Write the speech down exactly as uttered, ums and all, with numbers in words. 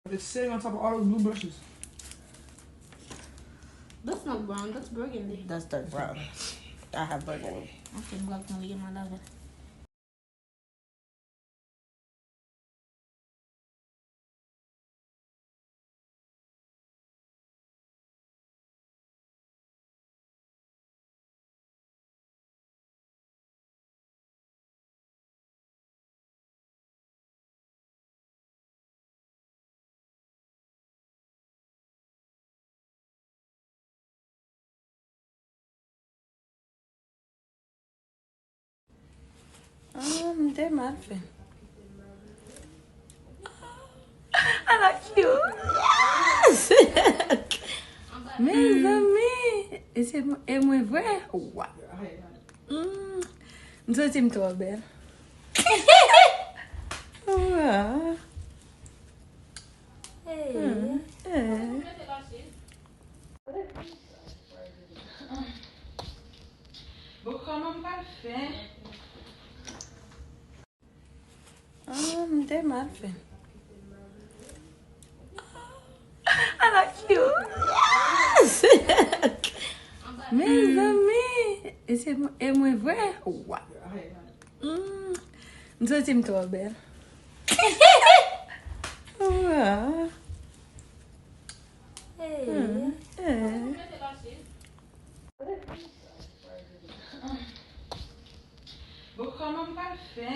It's sitting on top of all those new brushes. That's not brown, that's burgundy. That's dark brown. I have burgundy. Ok, m pral pran li man lave. Ah, m te mal fè. I like you. Yes! Mezanmi, e se mwen, e mwen vre? Wa. Mm. M santi m twò bèl. Wa. Mm. Eh. Bon, kòman m pral fè? Ah, m te mal fè. I like you. Yes! Mezanmi, e se mwen, e mwen vre? Wa. Mm. M santi m twò bèl. Wa. Mm. Eh. Bon, kòman m pral fè?